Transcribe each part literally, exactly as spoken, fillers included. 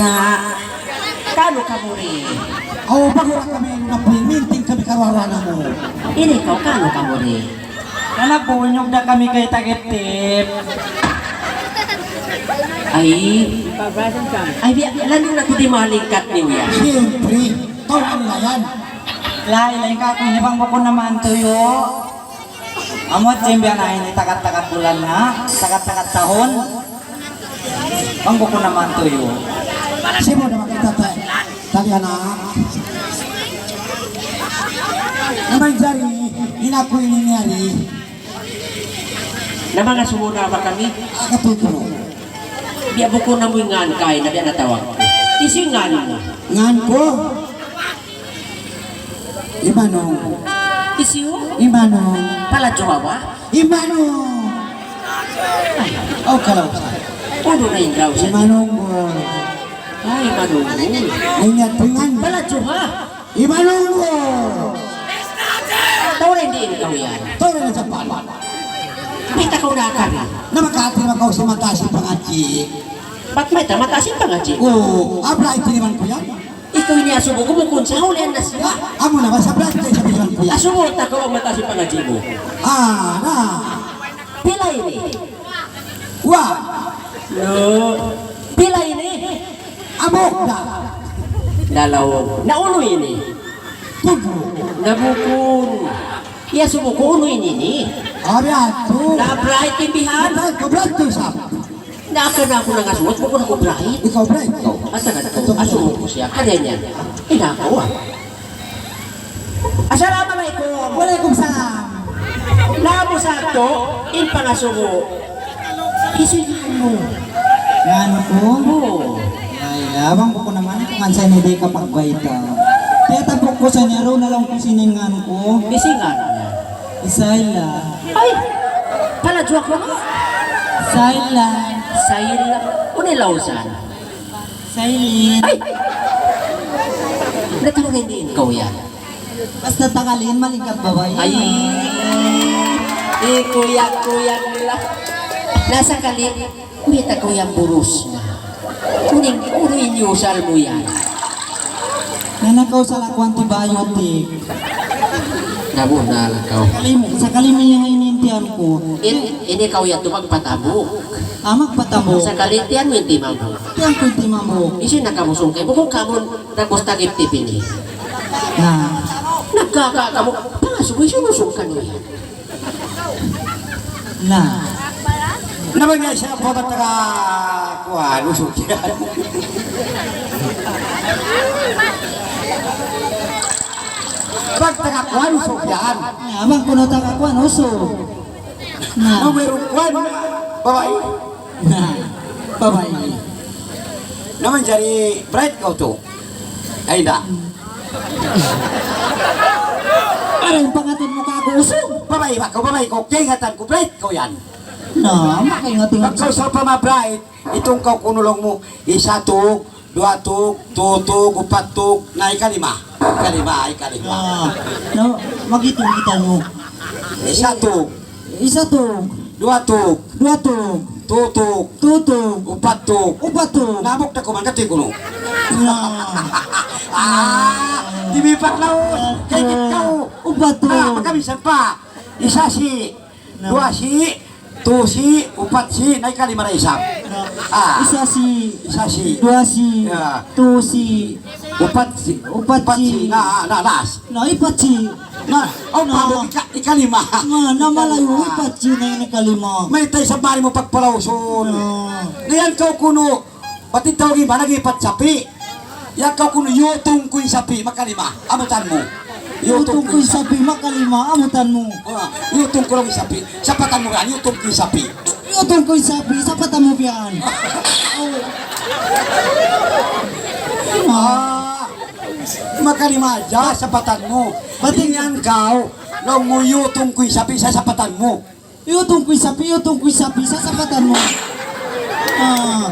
Na, kanu kamu ri? Aw, bang ura kami napi, minting kami karuarana mu. Ini kaw, kanu kamu ri? Kana bunyug da kami kay tagitip. Ay. Ay, biya', biya' landu' na ku di' malingkat niyu yan. Siyempre, tau ang layan. Lain, lain ka, kung ibang bukun naman tuyo. Amu in biya' na ini, takat-takat bulan na, takat-takat tahun. Bang bukun naman tuyo. Sibu' na makita ta-, tali anak. Na manjari, in aku ini niyari. Na mangasubu na ba kami? Akatutulo. Biya' bukun namu' in ngan kay, na biya' na tawag. Hisiyu in ngan mu? Ngan ku? Imanung. Hisiyu? Imanung. Palajuha ba? Imanung. Ay. Aw, kalaw sa. Unu na in raw sa? Imanung, uh, Ay, Imanung. Ingat dengan. Palajuha. Imanung, uh. Tau rin di' in kaw yan. Tau rin sa pala. Mayta' kaw nakari? Na makati na kaw sa mataas in pangadji'. Bat mayta' mataas in pangadji'? Oo, abra, itiniman ku yan. Ikaw ini asubu ku bukun sa huli na siya. Amu na ba sa brad kay sa bilang kuya? Asubu ta kaw bang mataas in pangadji' mu. Ah, na. Pila ini? Wa. No. Pila ini? Amu da. Dalawa. Na unu ini? Tudlo. Na bukun. Iyasubu ku unu ini ni. Abi atu. Na bright in bihan. Bright, bright tu sa. Na, aku na aku nangasubu, bukun aku bright. Ikaw bright, ikaw. Asa ka? Ito, asubu ku siya. Kaya niya. Ina aku, ah. Assalamualaikum. Waalaikumsalam. Lamu sa to, in pangasubu. Hisiyu in ngan mu? Ngan ku? Oo. Ay, abang ku naman, ngan sa ini di' ka pagbayta. Tiyatapuk ku sa niya, raw na lang ku sin ngan ku. Hisiyu in ngan mu? Isayla. Ay! Palajuha ku. Sayla. Sayla. Unu in lausan? Saylin. Ay! Natawa na in kaw yan. Basta tagalin, malingkat babai. Ay! Ikuyak-kuyak nila. Nasa kali. Mayta' kaw yan burus na. Kuning, unu in usal mu yan? Nanakaw sa laku antibiotic. Nabunnal kaw. Kalim-, sakali miyahay in tiyan ku. In, ini kaw yan tu magpatabuk. Ah, magpatabuk. Sakali tiyan mu in timabuk. Tiyan ku in timabuk. Hisiyu in nakamusung kaymu? Bukun kamu in nagpustagip tipini. Na. Nagkaka kamu. Pangasubu, hisiyu in musung kaniya? Na. Na bang niya siya pa, bat taga kuwan, usug yan. Bat taga kuwan, usug yan. Na, bang kunu' taga kuwan, usug. Na. Numero kuwan, babai. Na, babai. Na manjari bright kaw tu. Ay, inda'. Aray, pangatin mu kaku' usug. Babai ba kaw, babai kaw, kaingatan ku, bright kaw yan. Na, makaingat-ingat. Pagka usal pa ma-bright, itung kaw kunu' laung mu, isa tug, duwa tug, tu tug, upat tug, na ikalima. Ikalima, ikalima. Ah, na, magitung kita mu. Isa tug. Isa tug. Duwa tug. Duwa tug. Tu tug. Tu tug. Upat tug. Upat tug. Nabuk na kuman kati kunu'. Na. Ah, di' mi parlaus. Kay ikaw. Upat tug. Ah, pagkamisan pa. Isa si. Na. Duwa si. Tu si. Upat si. Na ikalima na isab. Na. Ah. Isa si. Isa si. Duwa si. Ya. Tu si. Upat si. Upat si. Na, na, last. Na, ipat si. Na, oh, na. Pabuk ika-, ikalima. Na, na malayu', ipat si na in ikalima. Mayta' isab mari mu pagpalausun. Na. Na yan kaw kunu', pati tawag iba, nag-ipat sapi'. Yan kaw kunu', yutung ku in sapi', makalima. Amutan mu. Yutung ku in sapi', makalima, amutan mu. Ah, yutung ku in sapi'. Sapatan mu yan, yutung ku in sapi'. Yutung ku in sapi', sapatan mu yan. Oh. Ah. Makalima hadja, sapatan mu. Pati yan kaw, laung mu yutung ku in sapi', sa sapatan mu. Yutung ku in sapi', yutung ku in sapi', sa sapatan mu. Ah.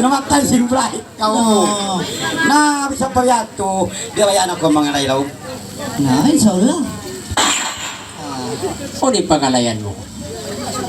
Namatay sin bright kaw. Ah. Na, bisan pa yadtu, di' ba yan aku mangalay laung? Na, insya Allah. Ah. Unu in pangalayan mu?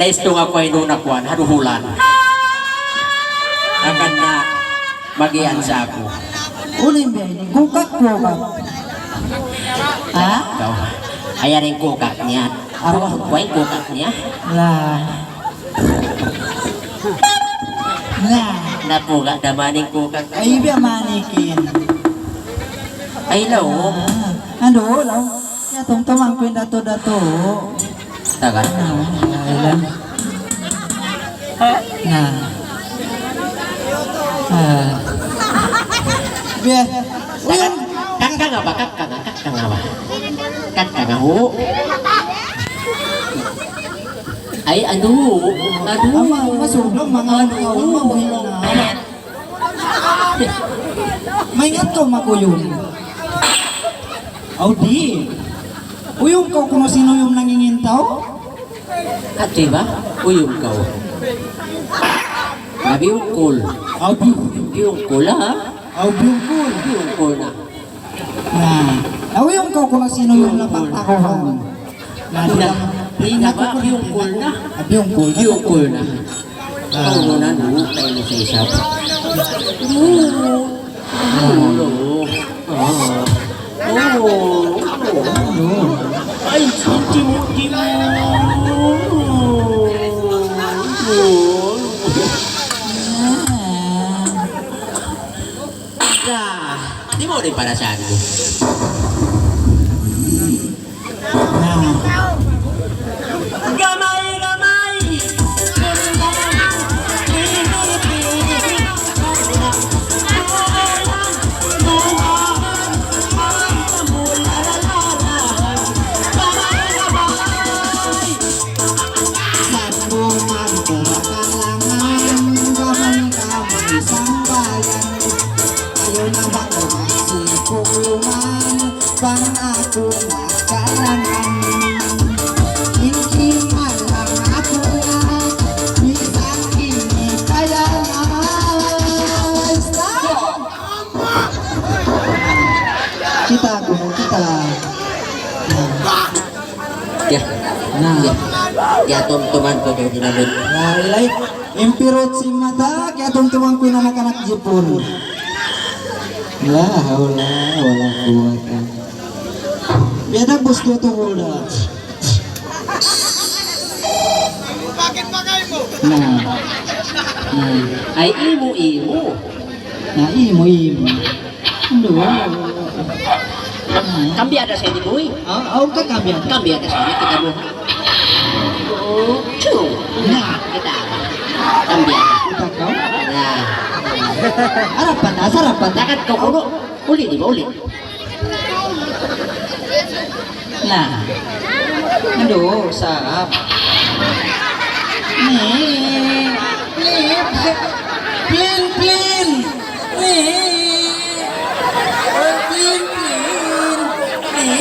Naistung aku ha inu na kuwan, ha duhulan. Hangkan na magiyan sa aku. Uli in biya' ini, gugat-gugat. Ha? Ikaw. Ay, ari in kukak niya. Awa. Kuha in kukak niya. La. La. Napuga' da man in kukak. Ay, biya' manikin. Ay, law. Ah, anu, law. Ya, tumtuman ku in dato-dato. Tagal. Ah, ay, la. Na. Ah. Biya'. Uyung. Kat ka nga ba? Kat ka nga? Kat ka nga ba? Kat ka nga, hu. Ay, anu? Anu? Ama, masublang, manga anu, anu, anu, anu. Maingat kaw mag-uyum. Aw di. Uyum kaw kunu' sin uyum nangingintaw? Ati ba? Uyum kaw. Nabi ungkul. Aw di. Di ungkul, ha? Aw di ungkul. Di ungkul na. Na, aw, uyum kaw kunu' sin uyum na pagtakuhan. Na, di na, di na ba? Biyungkul na. Ah, biyungkul na. Biyungkul na. Ah. Kaw na, nu, kaw na sa isab. Oo. Oo. Oo. Oo. Ay, timu, timu. Ah. Dah, di' mu rin para sa aku. Gamay, gamay. Sambung aku bakalangan, gamay-gamay sambayan. Ayaw na ba kaw magsipugluman, bang aku makalangan. Intiman lang aku na, misan ini kaya na. Stop! Kita' aku, kita'. Ya. Na. Ya. Ya, tumtuman ku daw di' na rin. La ilaha. Impirut sin mata, kaya tumtuman ku in anak-anak Jipun. La hawla wala quwwata. Biya' da bus ko tu, wala. Na. Na. Ay, imu, imu. Na, imu, imu. Aduh. Kambiyada sa ini, boy. Ah, awn ka kambiyada? Kambiyada sa ini, kita mo. Oh, chu. Na. Kita. Kambiyada. Kita kaw? Na. Harapan, asa harapan? Dagat kaw kunu'. Uli, di' ba? Uli. Na. Aduh, sarap. Ni, ni, plin, plin. Ni, plin, plin. Ni.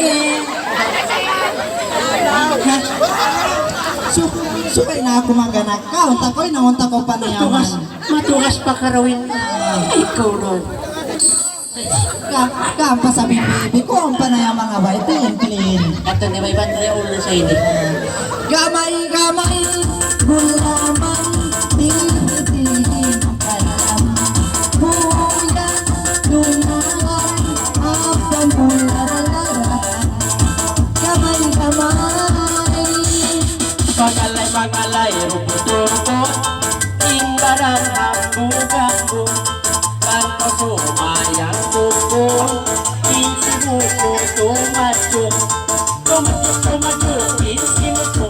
Su-, subay na aku mag-anak kaw. Unta' kaw, ina, unta' kaw panayaman. Matugas, matugas pa karawin. Ikaw nun. Ka, ka, ampa sabi bibi ku, ampa na yan manga bay, clean, clean. Ito ni may bandre ulo sa ini. Gamay, gamay, gulaman, titi, kalam. Buya, dumaan, apa mula rara. Gamay, gamay. Pagalay, pagalay, rumput-rumput. In baran hambug-hambug. Tanpa sumayang kuku, in sibuku tumajuk. Tumajuk, tumajuk, in sibuku.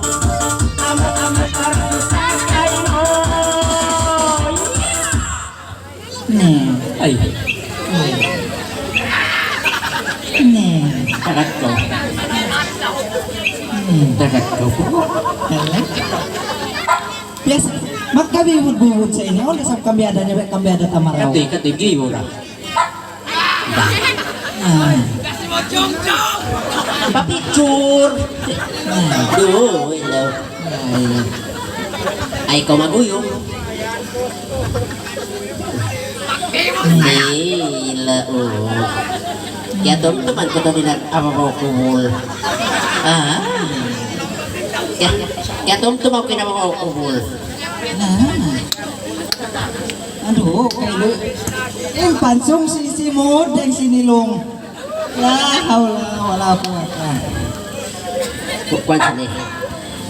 Amat, amat, arti sakay mo. Ni. Ay. Ni. Takat ko. Ni. Takat ko. Ni. Biya' magkabibud-bibud sa ini. Awn da isab kambiyada niya, kambiyada tamaraw. Kati, kati, gibu ra. Ah. Papicture. Ah. Duhu, hello. Ay, ay, kaw mag-uyum. Ay, la, oh. Kiyatumtuman ku tuud in ababaw kubul. Ah. Kiya-, kiyatumtuman ku in ababaw kubul. Ah. Aduh, okay, lu. In pansung sin simud, dayn sin ilung. La hawla wala quwwata. Ku-, kuwan sini.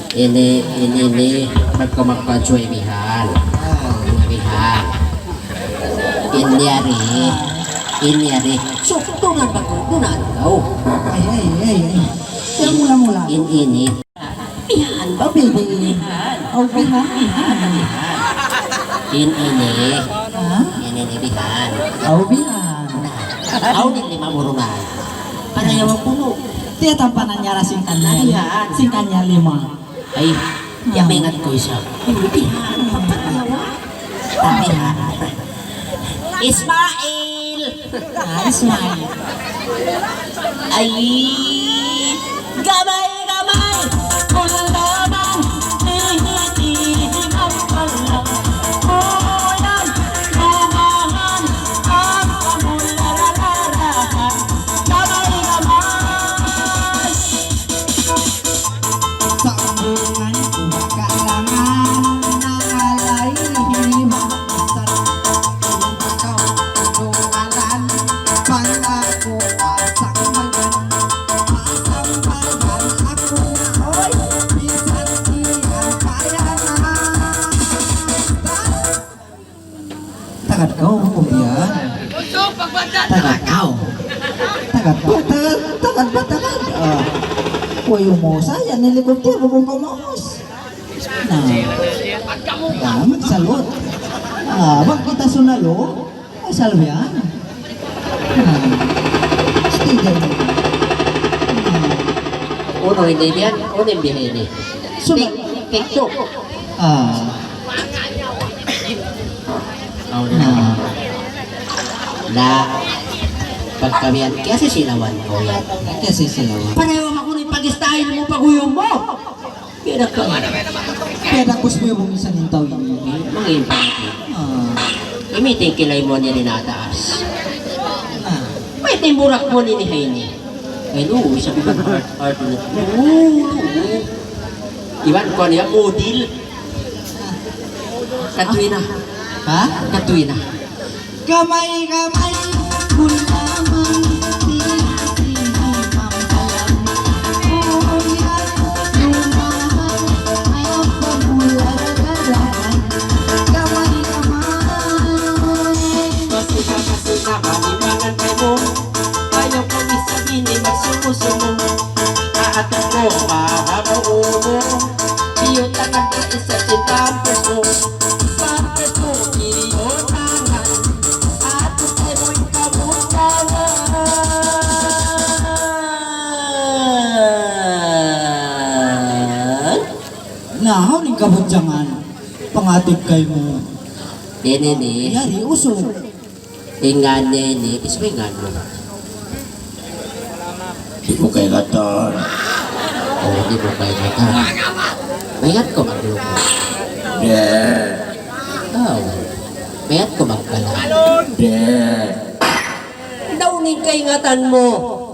Ini, ini, ini, magka-, magka-joy bihan. Ah. Bihan. Ini hari, ini hari. Suktungan ba ku, dunaan kaw. Ay, ay, ay, ay. Yan mula-mula. In, ini. Bihan ba, baby? Bihan. Oh, bihan. Bihan, bihan. In ini. Ha? In ini bihan. Oh, bihan. Na. Aw, di lima burungan. Para yawa puno. Tiya tampanan niya ra singkan niya. Bihan. Singkan niya lima. Ay, ya, hmm, maingat ku isa. Bihan. Bihan. Ismail. Ah, Ismail. Ay, gamay, gamay. Kulaman, tihi-tihi, mampala. Ulan, lumahan, ang kamulararahan. Gamay, gamay. Sambungan ku kalangan, nangalay himagsan. Ikaw dungalan, pangako asang mayan. Asang mayan aku na, oy, bisan siya kaya na. Tagad kaw, kumpiyan. Tagad kaw. Tagad ba, tagad, tagad ba, tagad. Ah. Way umaus, yan, helicopter, bukun kaw maus. Na. Na, magsalut. Ah, bang kita sunalu, ay salbiyan. Na. Sige. Na. Unu ini biyan, unu ini biyan ini. Sunat. Tik-, TikTok. Ah. Aw na. Na, pagkabihan, kiyasisilawan kaw yan. Kiyasisilawan. Pareho aku ni pag-style mu, pag-uyong mu. Kaya na ka. Kaya na kusmo yung isa ng tao yun. Mga yung pangit. Ah. Imiting kilay mu niya rin ataas. Ah. May timburak mu ni ni Haini. Ay, no, sabi ko, art, art mo. Oo, oo. Iwan ko niya, model. Katuwi na. Ha? Katuwi na. Gamay-gamay, gulaman, tini-tini, pampayan. Uyan, lumahan, apa mula gagahan. Gamay-gamay. Kasi na, kasi na, malimangan kayo. Ayaw kami sa ini magsuko-suko. Aatang ko, mahaba ulo. Iyo tangan ka isa chin pampers mo. Pampers mo, iyo tangan. Ato tayo mo'y kabutangan. Na, hawnu in kabutangan? Pangatud kaymu. Ini, ini. Yari, usug. In ngan niya ini, isab in ngan mu. Di' mu kaingatan. Oh, di' mu kaingatan. Maingat kaw maglugay. Di'. Aw. Maingat kaw magkala. Di'. Daw in kaingatan mu.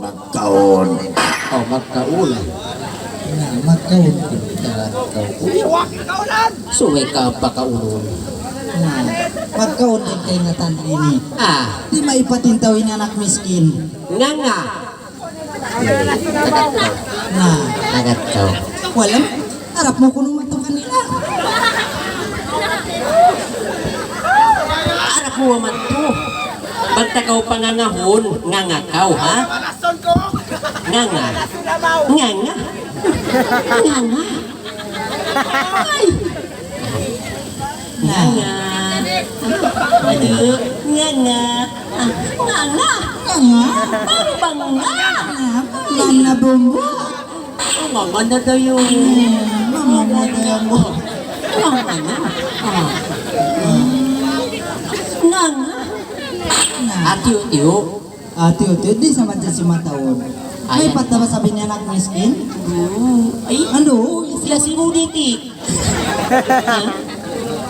Magkaun. Oh, magkaun. Na, magkaun. Magkaun. Subay kaw pakaunun. Na, magkaun in kaingatan ini. Ah. Di' maipat in tau ini anak miskin. Nganga. Tagat kaw. Na. Tagat kaw. Walam, harap mu kunu' madtu kanila. Harap mu madtu. Bang ta kaw pangangahun, nganga kaw, ha? Nganga. Nganga. Nganga. Ay. Nganga. Aduh, nganga. Ah, nganga. Nganga. Baru bang nganga. Nganga bumbu. Nganga na daw yun. Nganga na daw yun. Nganga na. Ah. Nganga. Atiyu-tiyu. Ah, tiyu-tiyu, di' sa madja simataud. Ay, ayan. Mayta' ba sabi niya anak miskin? Oo. Ay, ano? Sila si Ruditi. Ha?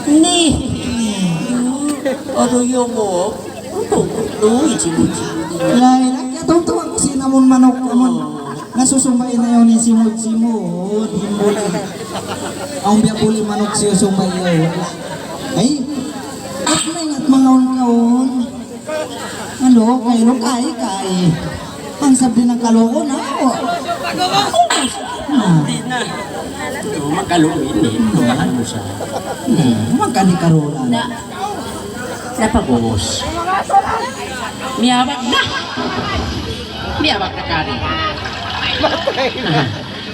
Ni. Ni. Ano yung mo? Ano? Ano? Ichi-ichi. Lain, ang katutuwa ku sin amun manuk, amun. Nasusumba in yaun in simud-simud, himbuli. Awn biya' buli manuk siyusumba yaun. Ay, at maingat mangaun-kaun. Ano, kay lukay, kay. Ang sabi ng kalokohan, ha? O. Na. Hindi na. Ito, makaluwi ini. Tumahan mo siya. Hmm, magkani karoon. Na, napagubos. Miyawag na. Miyawag na kani.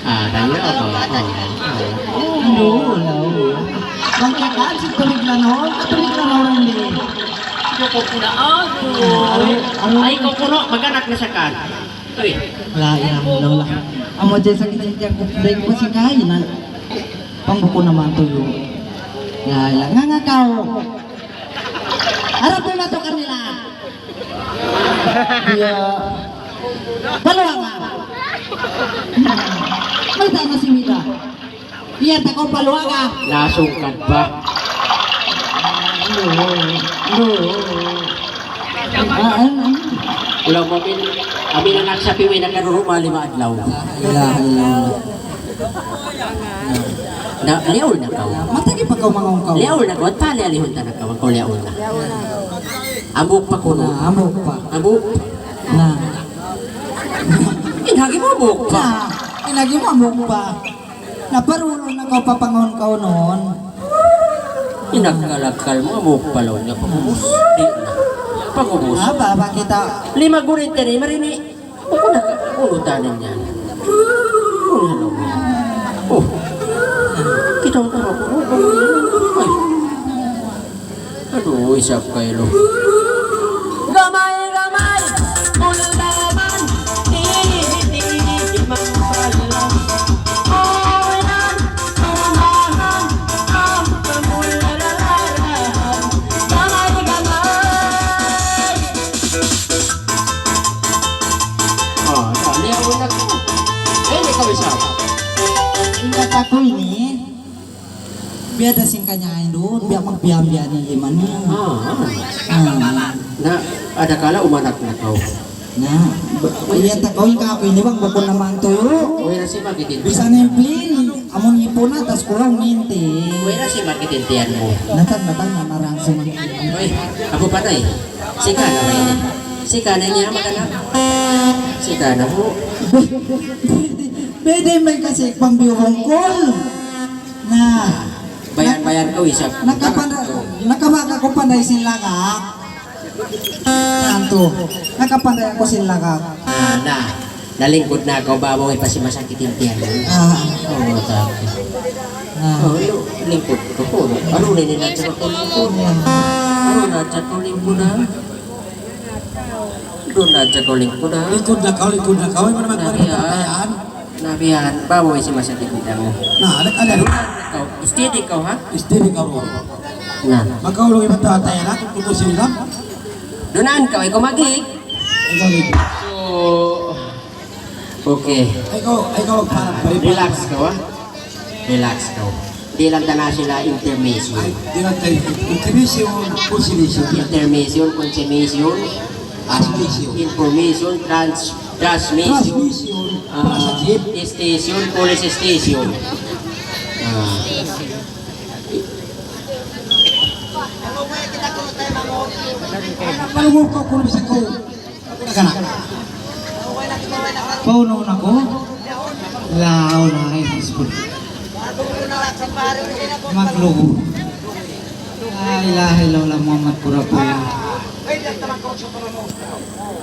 Ah, dayo ako. Oh, oh. Ano, wala, wala. Bang ka kaan si Tulig Lanor? Ah, Tulig Lanor, hindi. Hindi ko kuna. Agoy. Ano, ano? Ay, ko kuno, mag-anak na sa kan. Uy. La ilaha illallah. Amu dyan sa kitin tiyan ku, dahil ku si kain na. Pangbuko naman tuyo. La ilaha. Nga nga kao. Harap na to kanila. Iya. Paluwaga. May tama si Mika. Iya, tako paluwaga. Nasungkad pa. Ano? Ano? Ah, ano? Wala mo, amin, amin ang nagsabi, may nagkaroon, lima adlaw. La ilaha illallah. Na, liyaul na kaw. Matagi pa kaw mangungkaw. Liyaul na kaw, at pali alihun ta na kaw, kaw liyaul na. Ambuk pa kuno. Na, ambuk pa. Ambuk. Na. Inagi mu ambuk pa. Na, inagi mu ambuk pa. Na, parulun na kaw papangun kaw noon. Inakal-akal mu, ambuk pa laun niya, pagubus. Di na. Pagubus. Aba, aba kita. Lima gurit yan eh, marini. Uno ka, uno tanan niya. Uno, ano mo yan? Oh. Kita mo pa ako. Ay. Ano, isap kayo, lo? Gamay, gamay. Uldaman. Tini, tini, imang palang. Ulan. Umahan. Ang pamulalaran. Gamay, gamay. Ah, na, niya una ko. Eh, ikaw isa. Ingat aku ini. Biya' da sin kanya ini duun, biya' magbiya'-biya' ini lima niya. Ah, ah. Ah. Na, ada kala umanak na kaw. Na, ba-, iya ta kaw, ikaw aku ini bang, bukun naman tuyo. Uy, na si Magitin. Bisan na yung plane, amun ipun na, tas kulang minti. Uy, na si Magitin tiyan mo. Natan, natan, namarang si Magitin. Uy, ako pa na eh. Sika na ba ini? Sika na niya, magana. Sika na ho. Pwede may kasi pambiyo hungkol. Na. Bayan-bayan ko, isa. Nakapanda-, nakabaka ko panday sin lagak. Tanto. Nakapanday ako sin lagak. Ah, na. Nalingkud na ako, babaw, ay pa si masakit yung tiyan mo. Ah. Oo, sabi. Ah. Oh, lu-, lingkud ko po. Ano na nila sa ako? Ano na sa ako lingkud na? Doon na sa ako lingkud na. Lingkud na ka, lingkud na ka. Ay, manaman pa rin Nabihan. Nabihan. Babaw, ay si masakit yung tiyan mo. Na, anak, anak. Doon na ikaw. Steady ikaw, ha? Steady ikaw, bro. Na. Makaulong iba tayo, tayo, anak. Kung gusto sila. Doon na ikaw, ikaw magig. Ikaw, ikaw. So, Okay. Ay, ikaw, ay, ikaw, para, para, relax kaw, ha? Relax kaw. Di' lang ta na sila intermission. Ay, di' lang tayo. Intermission, conciliation. Intermission, conciliation, ah, conciliation. Information, trans-, transmission, transmission, ah, passages. Station, police station. Ah. Paano mo ko kung sa ko? Nagana. Paunaw na ko? Lao na, ay, Diyos ko. Magluho. La ilaha illallah Muhammad Rasulullah.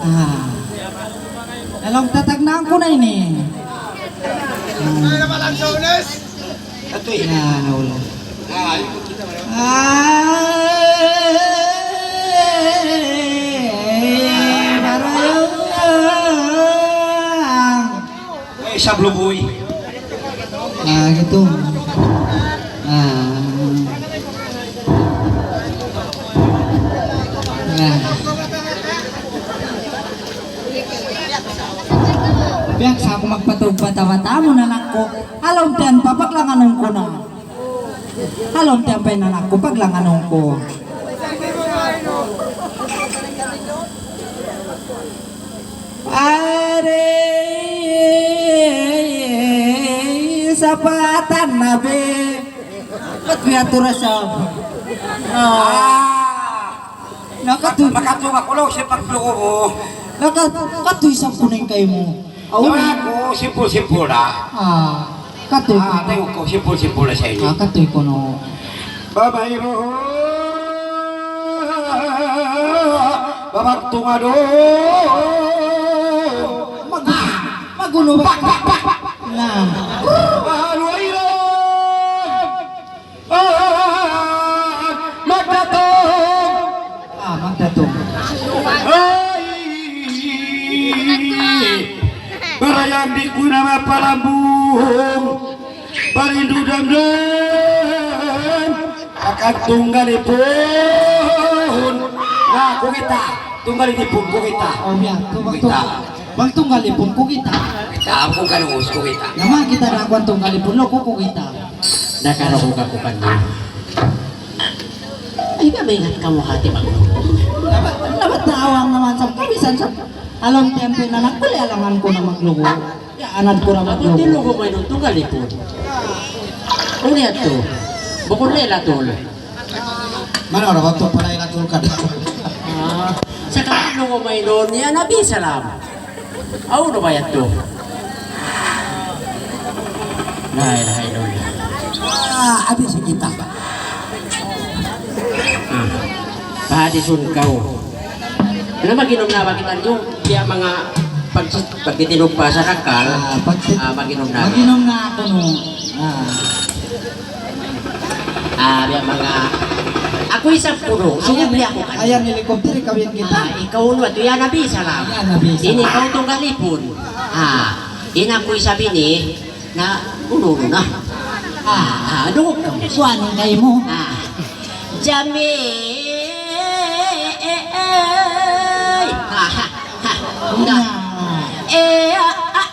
Ah. Laung ta tagnaan ku na ini. Ah. Atu, eh. La hawla. Ah, eh, sabluboy. Ah, gitu. Ah. Ah. Biya' sa aku magpatug bata-bata mu na nako. Halaum tiyan pa, paglanganun ku na. Halaum tiyan pa in anak ku, paglanganun ku. Ari, sapatan nabi. Ba't may atura sa, ah, nakatu- Makatunga' ku laung siya pagluho. Naka-, katu' isab kuning kaymu. Aw. Aku simpul-simpul da. Ah, katu'. Ah, tengok ko, simpul-simpul da sa ini. Ah, katu' kunu'. Babairu. Babak tungadu. Mag-, magunu ba? Pak, pak, pak, pak. Na. Baharu iran. Ah, magdatung. Ah, magdatung. Ay, barayang di' ku na mapalambung. Parindu damdam. Akan tunggal ipun. Na, ku kita. Tunggal ipun, ku kita. Oh, ya, ku kita. Bang tunggal ipun ku kita. Kita, aku kan us ku kita. Nama kita na kuan tunggal ipun lo ku ku kita. Nakaraw ku kaku kan. Ay, ba maingat kamu hati bang. Dapat, dapat tawang naman sa kabisan sa alon tempe na nakuli alangan ku na maglugo. Ya, anak ku na maglugo. Aku tilugo may nung tunggal ipun. Uni atu. Bukun lela tul. Mana orang waktu pala ila tul kada. Ah, sa kami nung umay nun, ya Nabi Salam. Aw, na ba yadtu? La ilaha illallah. Ah, abis kita. Ah, pahadisun kaw. Na, mag-inum na ba kita nyo? Kaya mga pag-, pagtitinug pa sa rakal, ah, pagtit-, ah, mag-inum na. Mag-inum na aku, no. Ah. Ah, biya' manga, aku isab kunu', sumubli aku kaniya. Ayan, helicopter, ikawin kita. Ah, ikaw unu, atu, ya Nabi Salam. Ya Nabi Salam. Ini kaw tunggal ipun. Ah, in aku isab ini, na, unu, unu na. Ah, ah, dungug kamu. Kuan kaymu. Ah. Jami. Ah, ha, ha. Na. Eh, ah, ah.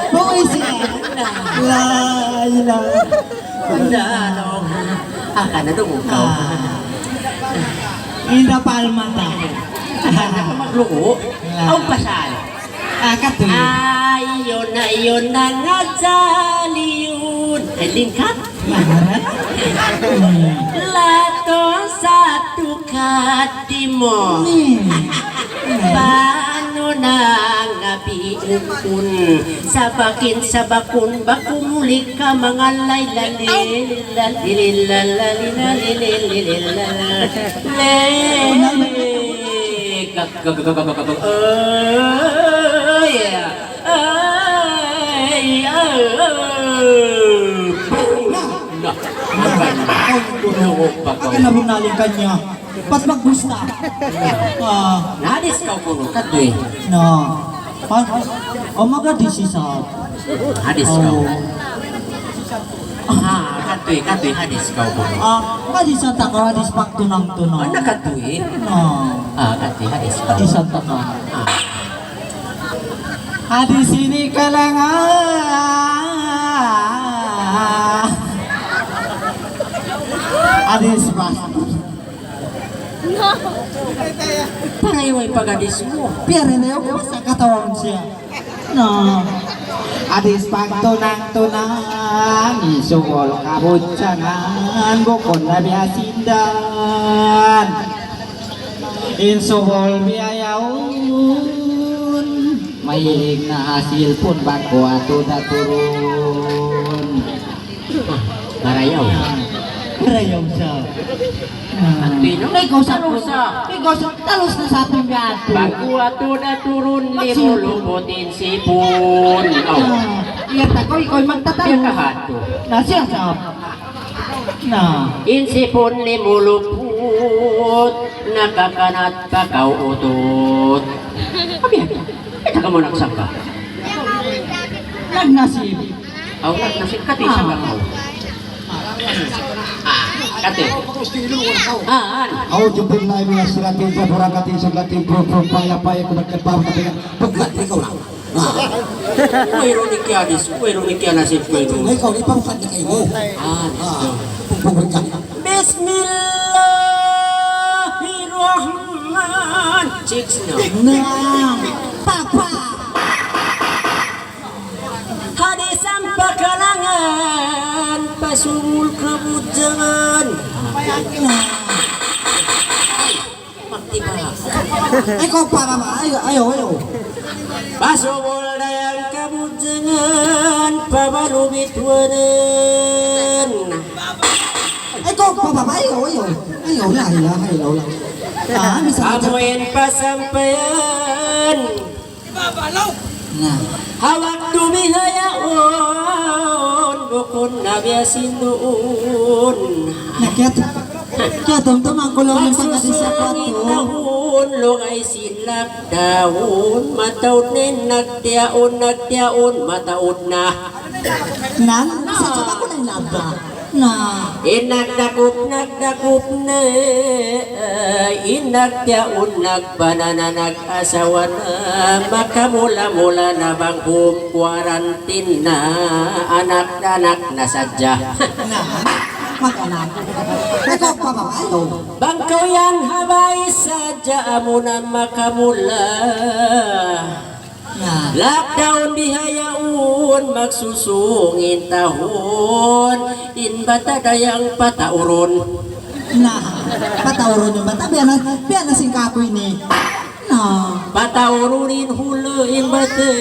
Buwis yan. La ilaha. Bunda, ano? Ah, kana do ko. Ah. Inda palmata. Magluko? Ah. Aw, pasal. Ah, katu'. Ayun, ayun, nangajaliyun. Ay, lingkat. Lato sa tukat. Di mu. Hmm. Paano na nga biukun? Sabakin, sabakun, baku muli ka mangalay, lalil, lalil, lalil, lalil, lalil, lalil, lalil. Ay, ay, ay, ay. Na, na, na. Akin na bunaling kanya. Pas maggusta. Ah. Na-hadis kaw kunu', katu' eh. Na. Ha? O, mag-hadis isab. Hadis kaw. Oh. Ah, katu' eh, katu' eh, hadis kaw kunu'. Ah, hadis ta kaw, hadis pagtunang-tunang. Ah, na katu' eh. Na. Ah, katu' eh, hadis kaw. Hadis ta kaw. Ah. Hadis ini kalangan. Hadis pa. Pangayuway pag-hadis mu. Piyari na yan, masa katawan siya. Na. Hadis pagtunang-tunang, isugul kabutsangan, bukun na biya' sindan. In subul biya' yaun, mahilig na ha cellphone, bang ku atu da turun. Ah, marayaw. Marayaw sa. Ah. Ikaw sa, ikaw sa, talus na sa ating biya' atu. Bang ku atu da turun, limuluput in sipun. Aw. Ah, iya, tako, ikaw in magtatalus. Iya, kahatu. Na siya sa. Na. In sipun limuluput, nakakanat pa kaw utut. Abi, abi. Kita kamu nagsangka. Nagnasib. Aw, nagnasib. Kati sangka kaw. Ah, kati. Ah, an. A'udhu billahi minash shaitanir rajim. Pura kati sa kati, pura, pura, paya, paya, kumat, kat, paham, kati, pagkat, ikaw na. Wayruun kiyadis, wayruun kiyanasib, wayruun. Ikaw, di pa bukan di kayo. Ah, ah. Pagpagod ka. Bismillahirrahman. Chicks na. Na. Papa. Hadi sampakalangan, pasungul kabujangan. Na. Magtiba. Ay, kau pa, pa, pa. Ayo, ayo, ayo. Pasungul dayang kabujangan, pabalubit wanan. Ay, kau pa, pa, pa. Ayo, ayo. Ayo, la ilaha illallah. Ah, bisa aja. Amuin pasampayan. Na. Ha waktu bihayaun, bukun na biya' sin duun. Na, kiyat-, kiyatumtum aku laung in pangadi sa Magsusungit kuwatu. Tahun, lugay sin lagdaun, mataud na in nagtiyaun, nagtiyaun, mataud na. Nan, sa' coba ku na in lagda. Na. In nagdakup, nagdakup na, in nagtiyaun, nagbanana, nag-asawa na, makamula-mula na bang home quarantine na, anak-anak na sadja. Na, mag-anak. Ikaw pa ba kayo? Bang kaw yan ha bay sadja, amu na makamula. Na. Lockdown bihayaun, magsusung in tahun, in bata' dayang pataurun. Na, pataurun in bata', biya' na, biya' na sin kaku' ini. Na. Pataurun in hula' in bata',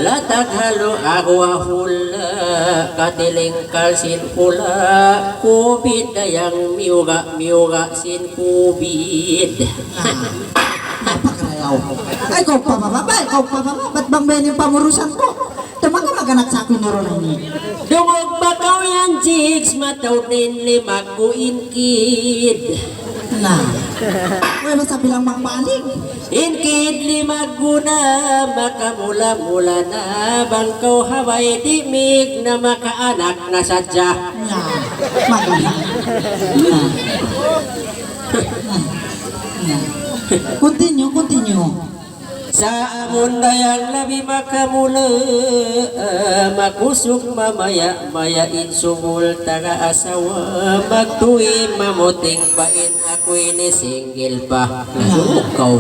latag ha luag wa hula', katilingkal sin hula', kubid dayang miyuga', miyuga' sin kubid. Na. Napakarayaw. Ay, kau pa ba, ay, kau pa ba, bat bang bini pamurusan ku? Tama ka mag-anak sa' aku nurun ini. Dungug ba kaw yan, Jigs, mataud in limag ku in kid. Na. Uy, masa bilang magpanik. In kid limag ku na, makamula-mula na, bang kaw ha bay di' mig na makaanak na sadja. Na. Mag-anak. Na. Na. Na. Continue, continue. Sa' amun dayang labi makamula, makusug mamaya-maya in sungul taga asawa, magtuy mamuting pa in aku ini single pa. Na. Dungug kaw.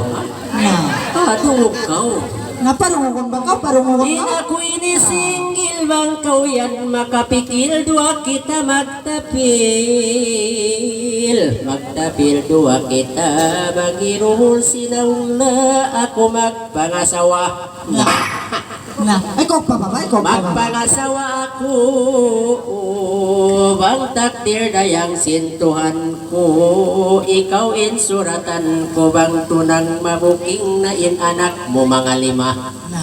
Na. Ah, dungug kaw. Na, parungugun ba kaw? Parungugun kaw? In aku ini single bang kaw yan makapikil duwa kita mag- Tapil, magtapil duwa kita, bang hiruhul sinaun na aku magpangasawa. Na. Na. Ay, kau pa ba? Ay, kau pa ba? Magpangasawa aku, bang takdir dayang sin Tuhan ku, ikaw in suratan ku, bang tunang mabuking na in anak mu manga lima. Na.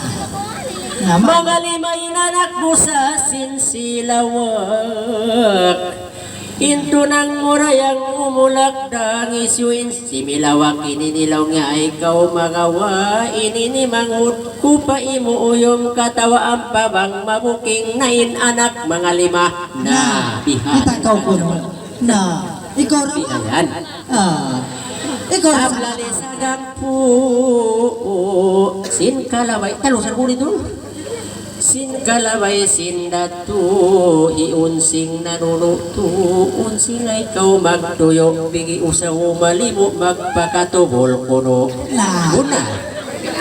Na, ma- Manga lima in anak mu sa sin Silawak. In tunang mu dayang umulak dang isu in Similawak ini nilaw nga ay kaw magawa, ini ni mangut ku pa imu uyum katawaan pa bang mabuking na in anak manga lima. Na, na, bihan. Kita kaw kuno. Na, ikaw ra ba? Bihan. Ah. Ikaw ra. Abla de sagap pu, sin kalabay. Talusan ku didtu. Sin kalabay sin datu, hiun sing nanunu tu, unsing ay kaw magtuyu, bigi usaw malimu, magpakatubul kunu. Na. Una.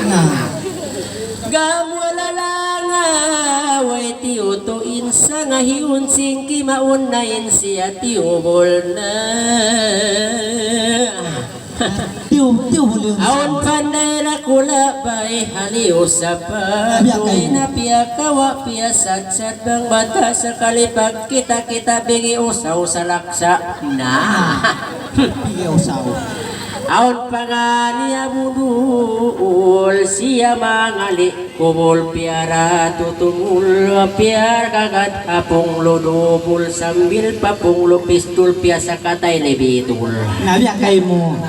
Na. Gam wala langa, way tiyu tu insa nga hiun sing kimaun na in siya tiyubul na. Tiyu, tiyu buli. Awn panday dakula' bay haliyu sapa. Nabi akay. Tuwi na piyakawa' piyasadsad bang bata' sakali pagkita'-kita' bigi usaw salaksa'. Na. Bigi usaw. Awn pangani abudul siya mangali'. Kubul piyara tutumul, piyara kagad ha punglu dubul, sambil pa punglu pistul piyasakatay libitul. Nabi akay mu.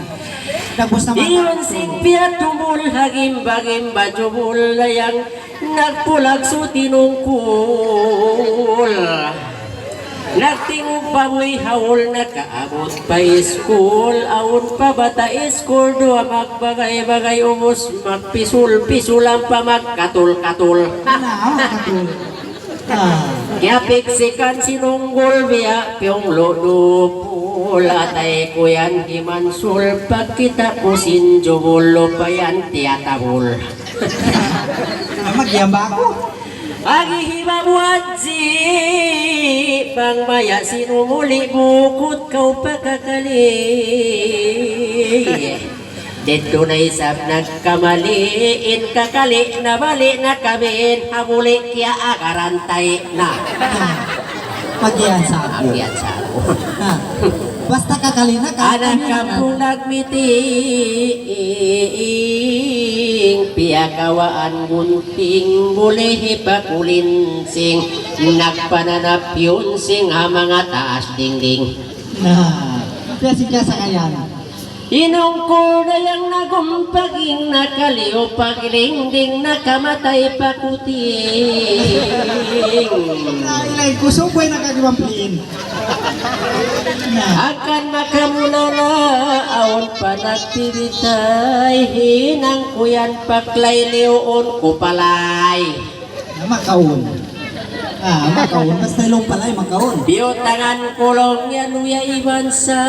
Tapos naman. Iyun sing piyatumul, hagimba-gimba jubul, layang nagpulag su tinungkul. Nagtingug pa buhi' haul, nakaabut pa iskul, awn pa bata' iskul, duwa magbagay-bagay ubus, magpisul-pisul ampa magkatul-katul. Na, katul. Ah. Kiyapiksikan sinunggul biya' piyunglu' dupul, atay ku yan himansul, pagkita' ku sin jubul, lupa yan tiyatabul. Ama, giyamba aku. Agi hibabuat si bang maya sinumuli bukut kaw pakakali. Didtu na isab nagkamali, in kakali nabali' na kabin, hamuli kiyaagaran tay na. Pagiyan sa aku. Pagiyan sa aku. Ha. Basta kakali na ka. Anak kampung nagmiting, piyakawaan gunting, buli hipakulinsing, nagpananap yunsing ha manga taas dingding. Na, biya' sin kiyasakayan. Inungkul dayang nagumpaging, nakaliyu paglingding, nakamatay pakuting. Lain-lain, kusog way nakagiwang pliin. Na. Akan makamulala, awn pa nagpibitay, hinang ku yan paklay liyuun ku palay. Na, makaun. Ah, makaun. Basta ilung palay, makaun. Biyutangan ku laung yan, uya iban sa,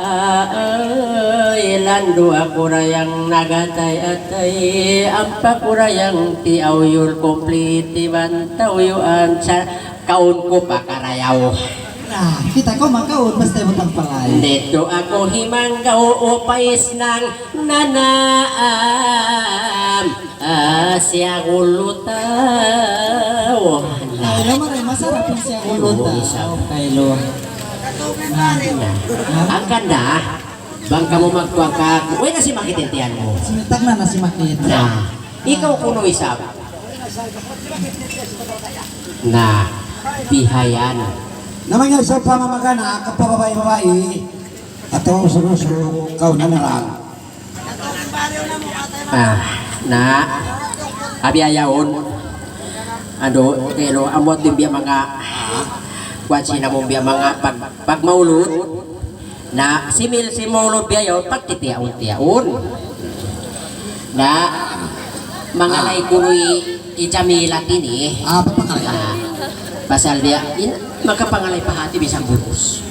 ah, ah, ilan duwa ku dayang nagatay-atay, ampa ku dayang tiyauyul, kumplit iban tauyuan sa kaun ku pakarayaw. Na, kita' kaw makaun, basta butang palay. Didtu aku himanggaw, upais nang nanaam, ah, siya gulutaw. Ay, lama na, masarap in siya gulutaw. Kaylu. Na, na. Hangkan na, bang kamu magkuwang ka, uy, na simakit in tiyan mu. Simitag na, na simakit. Na, ikaw kunu' isab. Na, bihayan. Na, manga isab pamamagana, kapababai-babai, atawa usul-usul, kaw na na lang. Ah, na, abi ayaun. Anu, kaylu, amu tuud in biya' manga, kuwan sin amu biya' manga pag, pagmaulud. Na, simil sin maulud biya' yaun, pagtitiyaun-tiyaun. Na, mangalay kunu' hi, hi Jamilat ini. Ah, papangalay. Ah, pasal biya', in, makapangalay pa hati bisan burus.